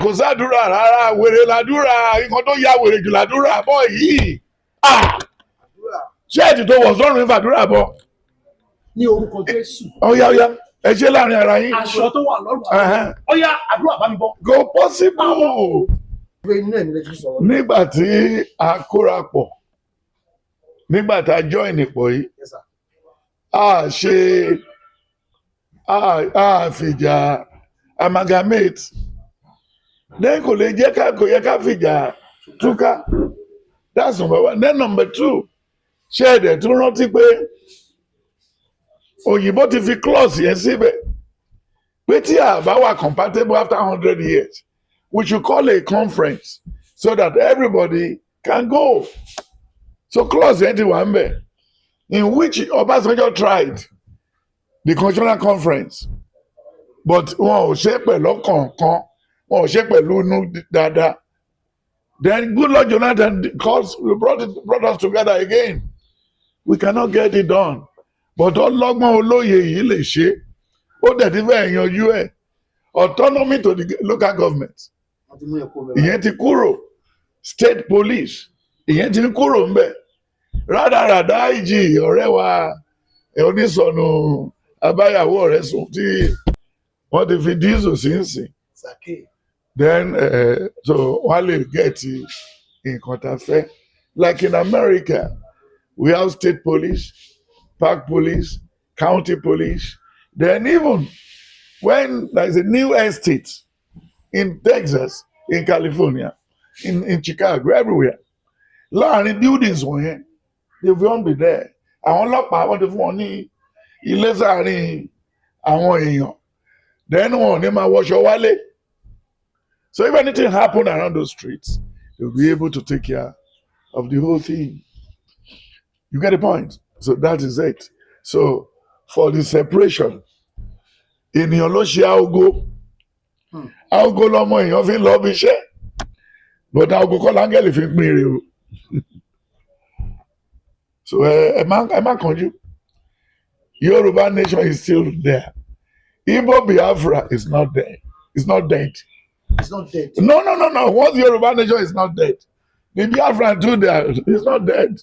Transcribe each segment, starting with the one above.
Kò sádúrà rárá, wèrè làdúrà. Nǹkan tó ya wèrè jù làdúrà bọ́ yìí. Ah, shirt tó wọ̀ sọ́run ń fàdúrà bọ̀. Ní orúkọ Jésù. Ọ̀yá, ọ̀yá, ẹ ṣe láàrin ara yín. Aṣọ tó wà lọ́rùn àwọn. Ọ̀yá, àdúrà bá mi bọ́. Go possible. Pé inú ẹ̀mí lè ti sọ̀rọ̀. Nígbà tí a kóra pọ̀, nígbà tá a join pọ̀ yìí, Yes, sir. a ṣe a fìjà amalgamate, then kò lè jẹ́ ká, kò yẹ ká fìjà túká. That's number one. Then number two, ṣé ẹ̀dẹ̀ tún rántí pé òyìnbó ti fi clause yẹn síbẹ̀ pé tí a bá wà compatible after 100 years, we should call a conference so that everybody can go? So clause yẹn ti wà ń bẹ̀, in which Ọbásanjọ́ tried the constitutional conference, but wọn ò ṣe pẹ̀lú ọ̀kọ̀ọ̀kan, wọn ò ṣe pẹ̀lú inú dáadáa. Then Goodluck Jonathan cause we brought us together again. We cannot get it done, but ọlọ́gbọ́n olóye yìí lè ṣe. Ó dẹ̀ ti fẹ́ yanjú ẹ̀. Autonomy to the local government, Wọ́n ti mú ẹ̀kọ́ bẹ̀rẹ̀. ìyẹn ti kúrò. State police, ìyẹn ti ń kúrò ńbẹ̀. Rádaràdá ìjì ọ̀rẹ́ wa ẹ̀, onísọnù abáyàwó ọ̀rẹ́ sùn tí wọ́n ti fi diesel sí ń sìn. Sake. Then so wọ́n lè get nǹkan tá a fẹ́. Like in America, we have state police, park police, county police. Then even when there is a new estate in Texas, in California, in Chicago, everywhere, láàrin buildings wọ̀nyẹn, they won't be there. Àwọn ọlọ́pàá, wọ́n ti fún wọn ní ilé sáàrin àwọn èèyàn. Then wọn ò ní máa wọṣọ wálé. So if anything happen around those streets, they'll be able to take care of the whole thing. You get the point? So that is it. So for the separation, ènìyàn ló ṣe aago. Aago lọmọ èèyàn fi ń lọ bí iṣẹ́, but aago kọ́ láńgẹ́lì fi ń pín ire o. So ẹ má kánjú. Yorùbá nation is still there. Igbo Biafra is not there. It's not dead. It's not dead. No. Once Yoruba nation is not dead, the Biafran too there is not dead.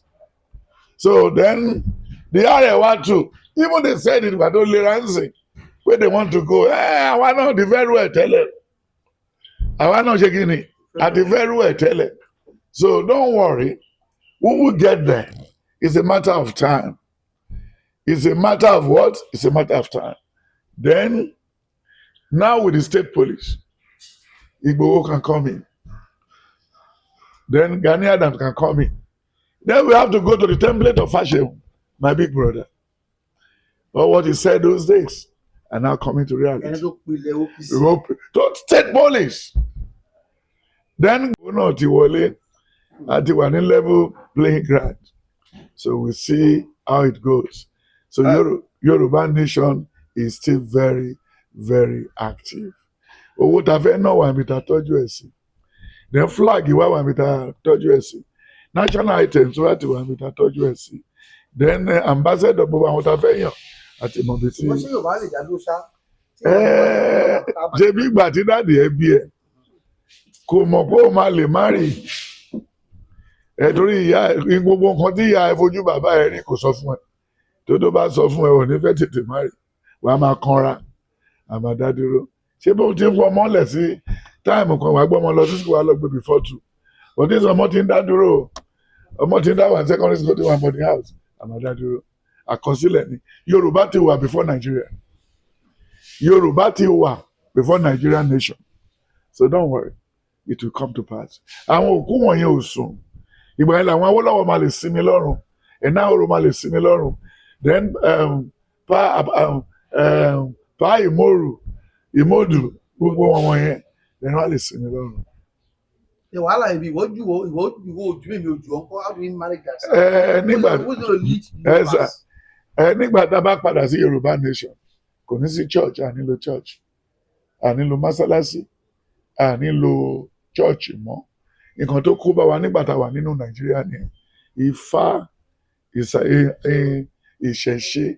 So then the Arewa too, even they said it, but don't ransom where they want to go. Eh, àwa náà ti fẹ́ rú ẹ̀ tẹ́lẹ̀. Àwa náà ṣe kí ni? A ti fẹ́ rú ẹ̀ tẹ́lẹ̀. So don't worry, we will get there. It's a matter of time. It's a matter of what? It's a matter of time. Then, now with the state police, Igboho can come in. Then Gani Adams can come in. Then we have to go to the template of Fasehun, my big brother. But what he said those days are now coming to Ẹni reality. tó pilẹ̀ OPC. To state police. Then Igboho náà ti wọlé, àti wà ní level playing ground. So we see how it goes. So Yoruba nation is still very, very active. Owó ta fẹ́ náà wà níbi tá a tọ́jú ẹ̀ sí. Then flag wà wà níbi tá a tọ́jú ẹ̀ sí. National items wà ti wà níbi tá a tọ́jú ẹ̀ sí. Then ambassador, gbogbo àwọn tá a fẹ́ yàn àti mọ̀bí tí. Ṣùgbọ́n ṣé Yorùbá lè dá dúró ṣá? Ṣé bí ìgbà tí daddy ẹ bí ẹ kò mọ̀ pé ó máa lè má rì ẹ, torí ìyá ẹ, gbogbo nǹkan tí ìyá ẹ fojú bàbá ẹ rí, kò sọ fún ẹ. Tó bá sọ fún ẹ, ò ní fẹ́ tètè má rì, wàá máa kanra àmàdádúró. Ṣé bó ti ń fọ ọmọ lẹ̀ sí time kan, wàá gbọ́ ọmọ lọ sí school, wàá lọ gbé before 2, but this ọmọ ti ń dá dúró, ọmọ ti ń dá wà ní secondary school, ti wà boarding house, àmàdádúró. Àkọsílẹ̀ ni. Yorùbá ti wà before Nigeria. Yorùbá ti wà before Nigerian nation. So don't worry, it will come to pass. Àwọn òkú wọ̀nyẹn ò sùn. Ìgbà yẹn làwọn Awólọ́wọ̀ máa lè sinmi lọ́rùn, Ẹ̀náhóró máa lè sinmi lọ́rùn. Then pa Ìmòrù, Ìmòdù, gbogbo wọn wọ̀nyẹn, then wọ́n á lè sinmi lọ́rùn. Ní wàhálà ibi ìwọ jù ìwọ ìwọ ojú mi ojú ọkọ, how do we manage that? Ẹ nígbà Who's gonna lead the ẹ sà Yorubas? Ẹ nígbà tá a bá padà sí Yorùbá nation, kò ní sí church. À nílò church, à nílò mọ́sálásí, à nílò church mọ́. Nǹkan tó kó bá wa nígbà tá a wà nínú Nàìjíríà ni Ifá, ìṣẹ̀ṣe.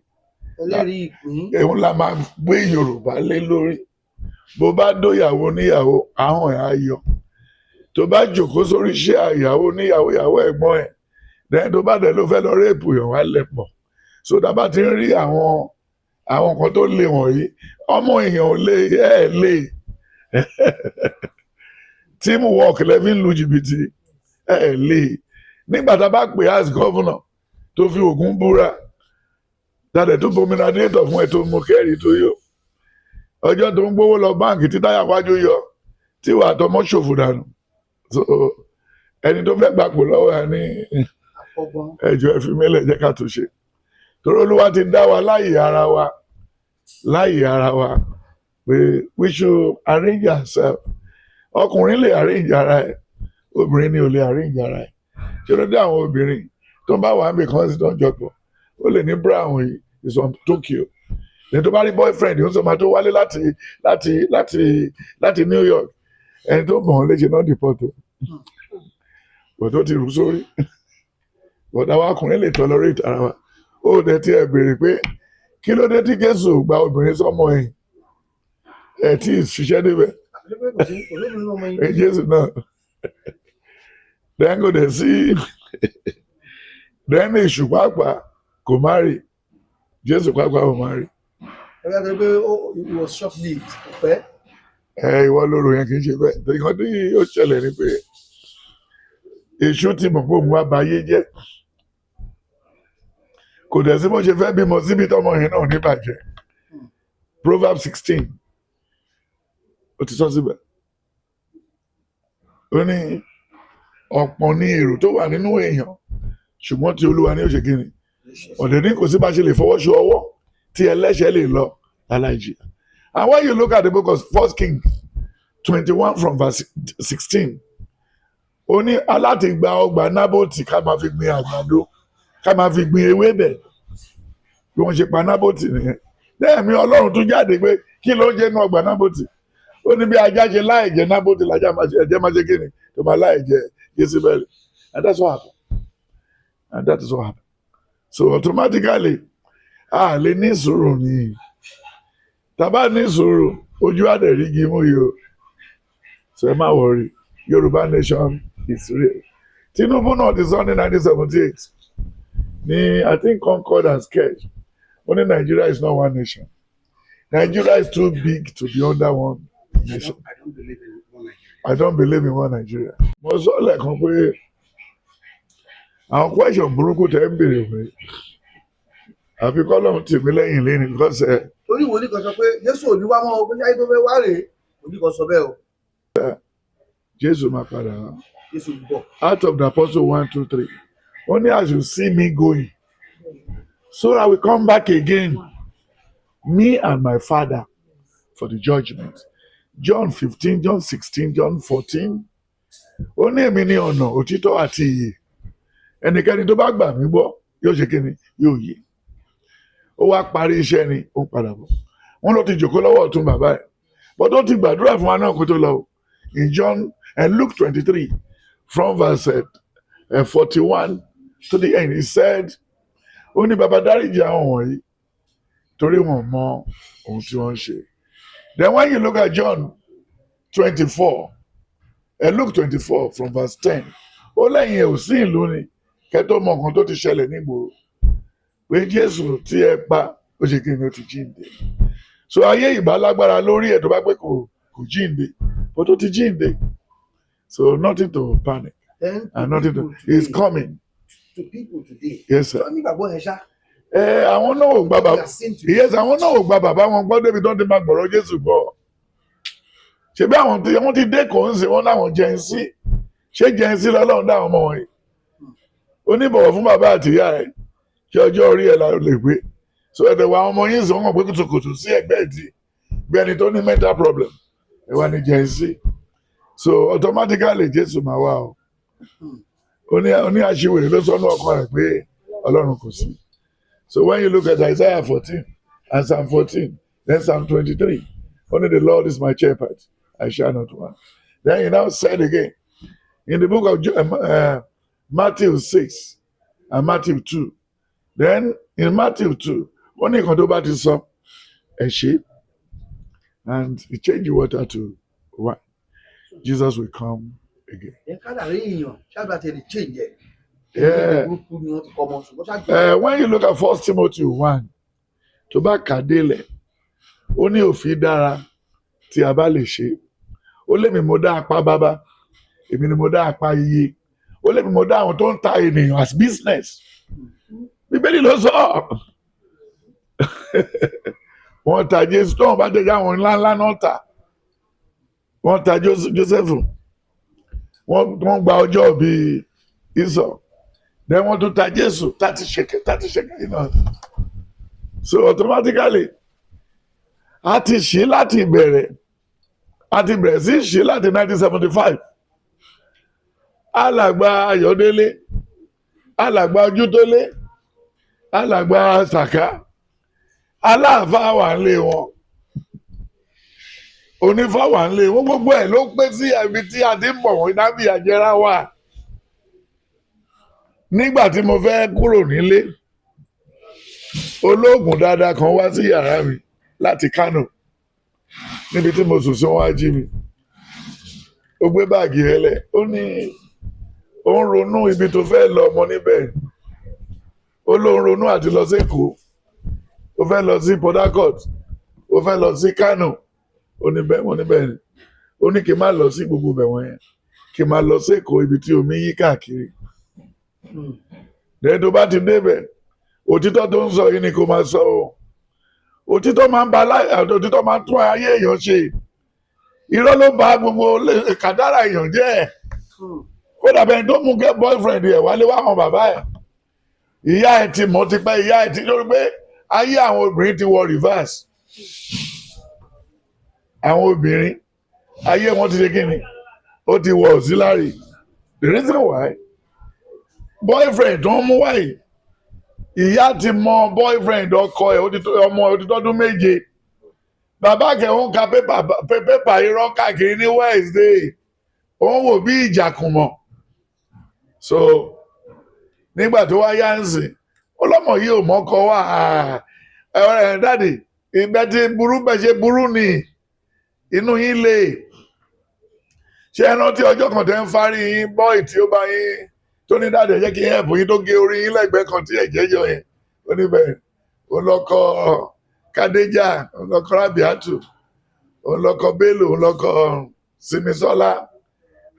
Ẹlẹ́rìí ìpín. Òun la máa gbé Yorùbá lé lórí. Bó bá dóyàwó níyàwó, ahọ́n ẹ̀ á yọ. Tó bá jòkó sórí iṣẹ́ ìyàwó níyàwó, ìyàwó ẹ̀gbọ́n ẹ̀, then tó bá dẹ̀ ló fẹ́ lọ rape yàn wá lẹ̀pọ̀. So tá a bá ti ń rí àwọn nǹkan tó le wọ̀nyí, ọmọ èèyàn ò lè ẹ̀ lè team work lẹ́fí ń lu jìbìtì ẹ̀ lè. Nígbà tá a bá pè as governor tó fi Ògún búra, tàdé tó bomi radiator fún ẹ, tó mú kẹ́rì tó yó, ọjọ́ tó ń gbówó lọ báǹkì tí táyà wájú yọ, tí wàá tọmọ ṣòfò dànù. So ẹni tó fẹ́ gbapò lọ́wọ́ ẹ ní Àkọ́gbọ́n. Ẹjọ́, ẹ fi mílẹ̀, jẹ́ ká tó ṣe, torí Olúwa ti dá wa láyè ara wa, láyè ara wa, pé we should arrange ourselves. Ọkùnrin lè arrange ara ẹ̀, obìnrin ni ò lè arrange ara ẹ̀. Ṣé ló dé? Àwọn obìnrin tó ń bá wà níbi kan sí tó ń jọpọ̀, ó lè ní brown yìí is from Tokyo. Ní tó bá rí boyfriend, ó sọ ma tó wálé láti New York, ẹni tó mọ̀ ọ́n léṣe náà deport ẹ̀, but ó ti rú sórí. But àwọn ọkùnrin lè tolerate ara wa. Ó dẹ̀ tí ẹ béèrè pé kí ló dé tí Jésù gba obìnrin sọmọ ẹ̀yìn ẹ̀ tí ì ṣiṣẹ́ débẹ̀. Àti pé kò sí kò lóbìnrin ọmọ yìí. Ẹ Jésù náà then kò dẹ̀ sí, then èṣù pàápàá kò má rí, Jésù pàápàá kò má rí. Ẹ bá sọ pé ó it was short lived, kò pẹ́. Ẹ ìwọ lóru yẹn, kì í ṣe bẹ́ẹ̀. Nǹkan tí ó ṣẹlẹ̀ ni pé èṣù ti mọ̀ pé òun wá ba ayé jẹ́. Kò dẹ̀ sí bó ṣe fẹ́ bímọ síbi tọmọ yẹn náà ní bàjẹ́. Proverbs 16, ó ti sọ síbẹ̀, ó ní ọ̀pọ̀ ní èrò tó wà nínú èèyàn, ṣùgbọ́n tí Olúwa ní ó ṣe kí ni ọ̀dẹ̀ ní. Kò sí bá ṣe lè fọwọ́ ṣe ọwọ́ tí ẹlẹ́ṣẹ̀ lè lọ láláìjìyà. And when you look at the book of First King 21 from verse 16, ó ní aláti gba ọgbà Nábòtì ká máa fi gbin àgbàdo, ká máa fi gbin ewébẹ̀. Bí wọ́n ṣe pa Nábòtì nìyẹn. Lẹ́ẹ̀mí Ọlọ́run tún jáde pé kí ló ń jẹ́ inú ọgbà Nábòtì. Ó ní bí ajá ṣe láì jẹ Nábòtì, lájá máa ṣe ẹ̀jẹ̀ máa ṣe kíni tó máa láì jẹ Jésíbẹ́lì. And that's what happened, and that is what happened. So automatically, a lè ní sùúrù ní tàbá ní sùúrù, ojú àdẹ̀rí mú yìí o. So ẹ má worry, Yorùbá nation is real. Tinubu náà ti sọ ní 1978 ní, I think, Concord and Sketch, ó ní Nigeria is not one nation. Nigeria is too big to be under one nation. I don't believe in one Nigeria. I don't believe in one Nigeria. Mo sọ lẹ́ẹ̀kan pé àwọn question burúkú tẹ́ ń béèrè pé àfi kọ́lọ́run tì mí lẹ́yìn lẹ́yìn because ẹ Torí wòlíì kan sọ pé Jésù ò ní wá mọ́ o, bóyá ayé tó fẹ́ wá rèé. Wòlíì kan sọ bẹ́ẹ̀ o. Jésù máa padà wá. Jésù ń bọ̀. Out of the Apostle 1, 2, 3. Only as you see me going, so I will come back again, me and my Father, for the judgment. John 15, John 16, John 14. Ó ní èmi ní ọ̀nà, òtítọ́ àti ìyè. Ẹnikẹ́ni tó bá gbà mí gbọ́ yóò ṣe kíni? Yóò yè. Ó wá parí iṣẹ́ ni, ó ń padà bọ̀. Wọ́n ló ti jòkó lọ́wọ́ ọ̀tún bàbá ẹ̀. But ó ti gbàdúrà fún wa náà kó tó lọ o. In John and Luke 23, from verse 41 to the end, he said, ó ní, "Bàbá, dáríjì àwọn wọ̀nyí, torí wọn mọ ohun tí wọ́n ń ṣe." Then when you look at John 24, Luke 24 from verse 10, ó lẹ́yìn ẹ̀ ò sí ìlú ni kẹ́ tó mọ nǹkan tó ti ṣẹlẹ̀ nígboro pé Jésù tí ẹ pa, ó ṣe kí ni? Ó ti jíǹde. So ayé ìbá lágbára lórí ẹ̀ tó bá pé kò jíǹde, but ó ti jíǹde. So nothing to panic Then to and nothing to people he's today, coming. to people today. Yes, sir. Wọ́n nígbàgbọ́ yẹn ṣá. Ẹ àwọn náà ò gba They bàbá are seen today. Yes, àwọn náà ò gba bàbá wọn gbọ́ débi tó ti máa gbọ̀rọ̀ Jésù gbọ́. Ṣebí àwọn tí wọ́n ti dé kò ń sè wọ́n láwọn Gen Z. Ṣé Gen Z lọ́lọ́run dá àwọn ọmọ wọ̀nyí? Oníbọ̀wọ̀ fún bàbá àtìyá ẹ̀ kí ọjọ́ orí ẹ̀ la lè pé. So ẹ̀dẹ̀ wa àwọn ọmọ yín sọ wọ́n pé kòtòkòtò sí ẹ̀gbẹ́ ìdí bí ẹni tó ní mental problem, ẹ wá ní Gen Z. So automatically, Jésù máa wá o. Oní àṣìwèrè ló sọ ní ọkàn rẹ̀ pé Ọlọ́run kò sí. So when you look at Isaiah 14 and Psalm 14, then Psalm 23, only the Lord is my shepherd, I shall not want. Then he now said again, in the book of Matthew 6 and Matthew 2, then in Matthew 2, wọ́n ní nǹkan tó bá ti sọ, ẹ ṣe. And he changed the water to wine. Jesus will come again. Ẹ kádàrá èèyàn ṣáàdúrà tẹ lè change ẹ. Yeah. Burúkú ni wọ́n ti kọ́ ọmọ, ṣùgbọ́n ṣáàdúrà. When you look at First Timothy 1, tó bá kà á délẹ̀, ó ní òfin dára tí a bá lè ṣe. Ó lémi mo dá apá bábá, èmi ni mo dá apá iye. Ó lémi mo dá àwọn tó ń ta ènìyàn as business. Bíbélì ló sọ. Wọ́n ta Jésù tó wọ́n bá jẹ́ àwọn ńláńlá náà tà. Wọ́n ta Jósẹ́fù. Wọ́n gba ọjọ́ bíi Ísọ̀. Then wọ́n tún ta Jésù 30 shekel, 30 shekel. So automatically, a ti ṣí láti ìbẹ̀rẹ̀, a ti bẹ̀rẹ̀ sí ṣí láti 1975. Alàgbà Ayọ̀délé, alàgbà Ojútólé, alàgbà Sàká, aláàfáà wà ń lé wọn, onífá wà ń lé wọn, gbogbo ẹ̀ ló pé sí ibi tí a ti ń bọ̀ wọ́n nábì àjẹrà wà. Nígbà tí mo fẹ́ kúrò nílé, olóògùn dáadáa kan wá sí yàrá mi láti Kánò níbi tí mo sùn sí. Wọ́n wá jí mi, ó gbé báàgì rẹ̀ lẹ̀, ó ní ó ń ronú ibi tó fẹ́ lọ ọmọ níbẹ̀. Ó ló ń ronú àti lọ sí Èkó, ó fẹ́ lọ sí Port Harcourt, ó fẹ́ lọ sí Kánò. Ó ní bẹ́ẹ̀, wọ́n ní bẹ́ẹ̀ ni. Ó ní kí n má lọ sí gbogbo ibẹ̀ wọ̀nyẹn, kí n má lọ sí Èkó, ibi tí omi yí káàkiri. Lẹ́yìn tó bá ti débẹ̀, òtítọ́ tó ń sọ yìí ni kò máa sọ o. Òtítọ́ máa ń ba òtítọ́ máa ń tún ayé èèyàn ṣe. Irọ́ ló ba gbogbo kàdárà èèyàn jẹ́. Kódà bẹ́ẹ̀ tó mú gẹ́ boyfriend ẹ̀ wálé wá hàn bàbá ẹ̀, ìyá ẹ̀ ti mọ̀ tipẹ́. Ìyá ẹ̀ ti lórí pé ayé àwọn obìnrin ti wọ reverse. Àwọn obìnrin, ayé wọn ti ṣe kí ni, ó ti wọ auxiliary. The reason why, boyfriend tó ń mú wáyé, ìyá ti mọ boyfriend ọkọ ẹ̀, ó ti tó ọmọ ẹ̀, ó ti tọ́dún 7. Bàbá kẹ̀hún ka pépà pépà irọ́ káàkiri ní Wednesday, òun wò bí ìjàkùmọ̀. So nígbà tó wá yá ń sìn, ó lọ́mọ yìí ò mọ́kọ wá. Ẹ daddy, ìgbẹ́ tí burú bẹ́ẹ̀ ṣe burú ni inú yín lè ṣe. Ẹ rántí ọjọ́ kan tẹ́ ń fárí yín, boy tí ó bá yín tó ní, "Daddy, ẹ jẹ́ kí n help yín," tó gé orí yín lẹ́gbẹ̀ẹ́ kan tí ẹ̀jẹ̀ yọ yẹn? Ó ní bẹ́ẹ̀. Ó lọ́kọ Kádéjà, ó lọ́kọ Rábíàtù, ó lọ́kọ Bello, ó lọ́kọ Simisola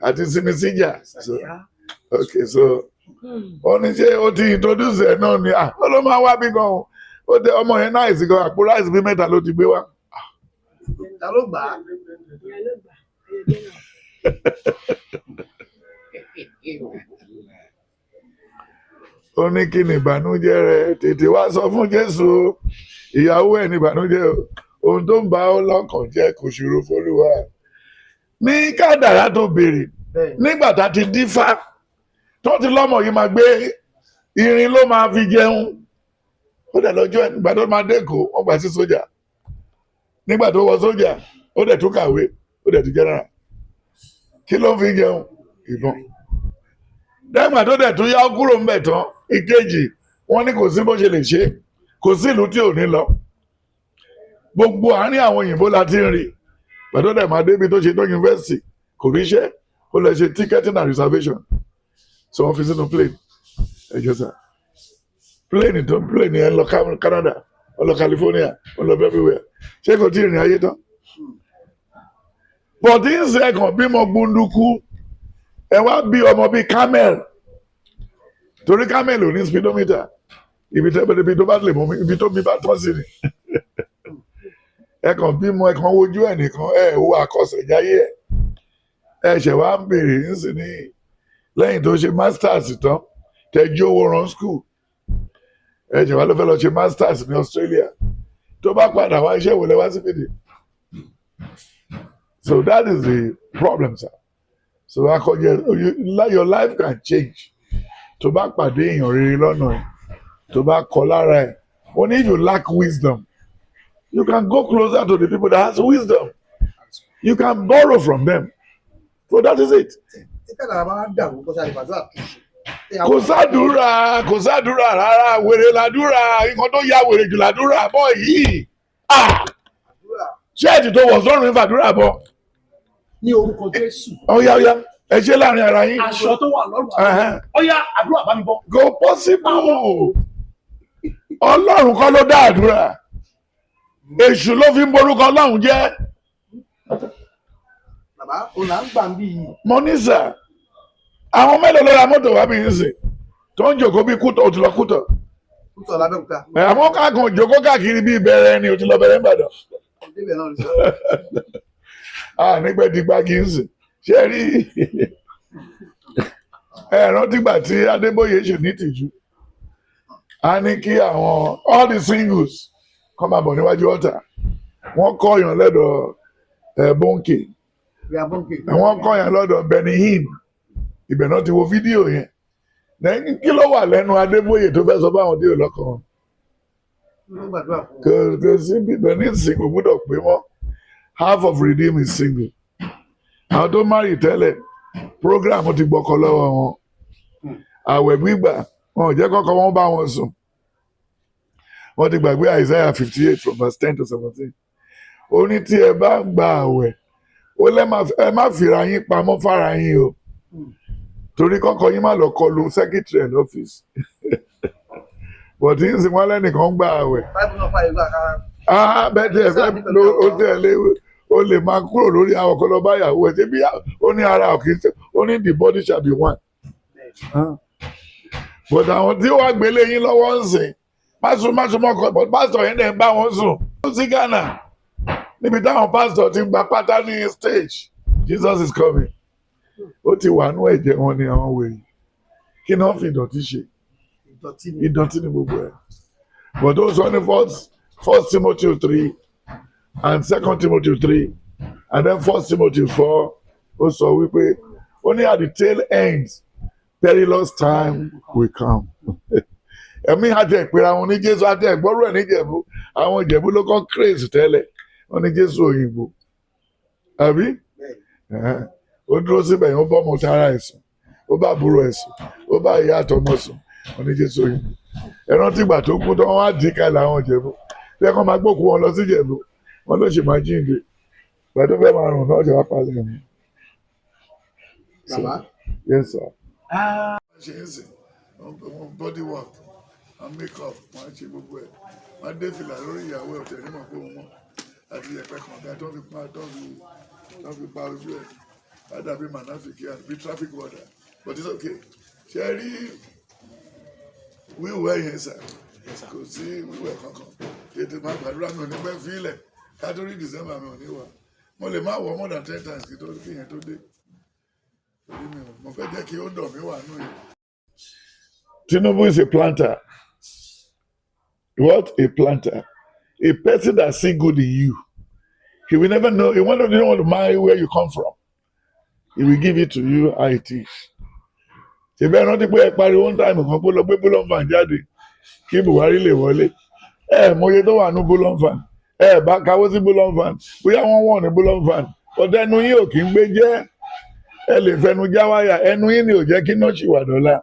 àti Simisija. So okay, so ó ní ṣé ó ti introduce ẹ náà ni? Ah, ó ló máa wá bí gan o. Ó tẹ ọmọ yẹn náà ìsìnkú, àpò rice bí mẹ́ta ló ti gbé wá. Ta ló gbà á? Ìyá ló gbà á. Ẹyẹ náà. Ó ní kí ni ìbànújẹ́ rẹ, tètè wá sọ fún Jésù o. Ìyàwó ẹ̀ ní ìbànújẹ́ o, ohun tó ń bá ọ lọ́kàn jẹ́ kò ṣòro f'Olúwa ní kádàrá tó béèrè. Nígbà tá a ti dífá tó ti lọ́mọ yìí máa gbé irin ló máa fi jẹun, ó dẹ̀ lọ́jọ́ ẹ̀. Nígbà tó máa dẹ́kọ̀, wọ́n gbà sí sójà. Nígbà tó wọ sójà, ó dẹ̀ tún kàwé, ó dẹ̀ tún general. Kí ló ń fi jẹun? Ìbọn. Dẹ́gbà tó dẹ̀ tún yá, ó kúrò ń bẹ̀ tán. Ìkejì, wọ́n ní kò sí bó ṣe lè ṣe, kò sí ìlú tí ò ní lọ, gbogbo àárín àwọn òyìnbó la ti ń rí. Pẹ̀lú dẹ̀ máa débi tó ṣe tó yunifásitì, kò ríṣẹ́, ó lọ ṣe ticketing and reservation. So wọ́n fi sínú plane. Ẹ jọ sá, plane tó plane yẹn lọ Canada, ó lọ California, ó lọ everywhere. Ṣé kò tí ì rìn ayé tán? But ń ṣe ẹ̀kàn bímọ gbunduku, ẹ wá bí ọmọ bíi camel, torí camel ò ní speedometer. Ibi tó ibi tó bá lè mú mi, ibi tó mi bá tọ́ sí ni. Ẹ kàn bímọ, ẹ kàn wojú ẹ nìkan, ẹ wo àkọsẹ̀jáyé ẹ. Ẹ ṣẹ̀ wá ń béèrè nísìn ní lẹ́yìn tó ṣe masters tán, tẹ́jú owó rán school, ẹ ṣẹ̀ wá ló fẹ́ lọ ṣe masters ní Australia. Tó bá padà wá, iṣẹ́ wo lẹ wá síbìdì? So that is the problem, sir. So akọjẹ, your life can change tó bá pàdé èèyàn rere lọ́nà ẹ̀, tó bá kọ lára ẹ̀. Ó ní if you lack wisdom, you can go closer to the people that has wisdom. You can borrow from them. So that is it. Tí kádàrá bá dàrú, kó sáré gbàdúrà tó ṣe. Kò sádùúrà, kò sádùúrà rárá. Wèrè làdúrà, nǹkan tó ya wèrè jù làdúrà bọ́ yìí. Ah! Àdúrà. Shirt tó wọ̀ sọ́run ń fàdúrà bọ̀. Ní orúkọ Jésù. Ọ̀yá, ọ̀yá, ẹ ṣe láàrin ara yín. Aṣọ tó wà lọ́rùn àwọn. Ọ̀yá, àdúrà bá mi bọ́. Go possible. Ọlọ́run kọ́ ló dá àdúrà. Èṣù ló fi ń borúkọ Ọlọ́run jẹ́. Bàbá, òun là ń gbà ń bí yìí. Mo ní sà, àwọn mélòó ló ra mọ́tò wá bí ń sìn tó ń jòkó bí kútọ̀, òtún lọ kútọ̀? Kútọ̀ lábẹ́òkúta. Ẹ̀, àwọn kákan jòkó káàkiri bí ìbẹ̀rẹ̀ ni, òtún lọ bẹ̀rẹ̀ ń bàdàn. Débẹ̀ náà ní sọ. Ah, nígbẹ́ di gbági ń sìn. Ṣé rí ẹ rántí gbà tí Adébóyè ṣe ní tìjú, a ní kí àwọn all the singles kọ́ máa bọ̀ níwájú ọ̀tà? Wọ́n kọ́ yàn lọ́dọ̀ ẹ̀ Bọ́ǹkì. Rí abọ́ǹkè. Wọ́n kọ́ yàn lọ́dọ̀ Benny Hinn. Ibẹ̀ náà ti wo fídíò yẹn. Lẹ́yìn, kí ló wà lẹ́nu Adébóyè tó fẹ́ sọ fáwọn tí ò lọ́kàn wọn? Ló gbàdúrà fún wọn. Kò sí bíbẹ̀ ní ìsìn, kò gbúdọ̀ pé mọ́. Half of Redeem is single. Àwọn tó marry tẹ́lẹ̀, program ti gbọ́kọ lọ́wọ́ wọn. Àwẹ̀ gbígbà wọn ò jẹ́ kọ́kọ́ wọn bá wọn sùn. Wọ́n ti gbàgbé Isaiah 58 from verse 10 to 17. Ó ní tí ẹ bá ń gba àwẹ̀, ó lẹ́ ẹ má fìrà yín pamọ́ fara yín o, torí kọ́kọ́ yín má lọ kọlu secretary ẹ̀ lọ́fíìsì. Bọ̀dí ń sìn wọ́n lẹ́nìkan ń gba àwẹ̀. Báìbù náà fàyè gbà kára. Ah, bẹ́ẹ̀ tí ẹ fẹ́ lo ó tẹ̀ lé, ó lè máa kúrò lórí àwọn ọkọ lọ bá ìyàwó ẹ̀ ṣe bí. Ó ní ara òkè, ó ní the body shall be one. Ah. But àwọn tí wàá gbélé yín lọ́wọ́ ń sìn, máṣu máṣu mọ́kọ, but pásítọ̀ yẹn dẹ̀ ń bá wọn sùn. Ó sí Ghana níbi táwọn pásítọ̀ ti ń gba pátá ní stage. Jesus is coming, ó ti wà nú ẹ̀jẹ̀ wọn ni. Àwọn wèrè, kí ni wọ́n fi ìdọ̀tí ṣe? Ìdọ̀tí ni. Ìdọ̀tí ni gbogbo ẹ̀. But ó sọ ní First Timothy 3 and Second Timothy 3 and then First Timothy 4, ó sọ wípé ó ní at the tail end perilous time will come. Ẹ̀mí àti ẹ̀pẹ̀rẹ̀ àwọn ní Jésù àti ẹ̀gbọ́rọ̀ ẹ̀ níjẹ̀bú. Àwọn Ìjẹ̀bú ló kọ́ craze tẹ́lẹ̀, wọ́n ní Jésù òyìnbó àbí. Ẹ̀hẹ́n. Ó dúró síbẹ̀ yẹn, ó bọ́ ọmọ tara ẹ̀ sùn, ó bá àbúrò ẹ̀ sùn, ó bá ìyá àtọmọ sùn. Wọ́n ní Jésù òyìnbó. Ẹ rántí ìgbà tó kú tó, wọ́n á dì í kalẹ̀. Àwọn Ìjẹ̀bú tí ẹ kàn máa gbókùú wọn lọ sí Ìjẹ̀bú, wọn ló sì máa jíǹde. Ìgbà tó fẹ́ máa rùn náà ṣe wá palẹ̀ wọn. Bàbá. Yes, sir. Ṣe ń sìn wọ́n body work, wọ́n make up, wọ́n ṣe gbogbo ẹ̀, wọ́n dé fìlà lórí ìyàwó ẹ̀, ọ̀tẹ̀ nímọ̀ pé òun mọ́ àti ìyẹ̀pẹ̀ kànga tó fi pa ojú ẹ̀, á dàbí mànáfìkì àbí traffic warden. But it's okay. Ṣe rí wíwẹ̀ yẹn sà, kò sí wíwẹ̀ kankan. Tètè máa gbàdúrà. Mi ò ní pẹ́ fílẹ̀ ká tó rí December. Mi ò ní wà, mo lè má wọ̀ more than 10 times kí tó kí yẹn tó dé, torí mi ò mo fẹ́ jẹ́ kí ó dọ̀ mí wà nù yẹn. Tinubu is a planter. What a planter? A person that see good in you. He will never know. He won't even want to marry where you come from. He will give it to you how it is. Ṣé bẹ́ẹ̀ rántí pé ẹ pariwo one time kan pé lọ gbé bullion van jáde kí Buhari lè wọlé? Ẹ mọye tó wà ní bullion van. Ẹ bá kawó sí bullion van. Bóyá wọ́n wọ̀n ní bullion van. Ọ̀dọ̀ ẹnu yín ò kí ń gbé jẹ́. Ẹ lè fẹnu já wáyà. Ẹnu yín ni ò jẹ́ kí iná ṣì wà dọ́là.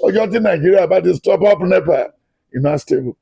Ọjọ́ tí Nàìjíríà bá ti stop up NEPA, iná stable.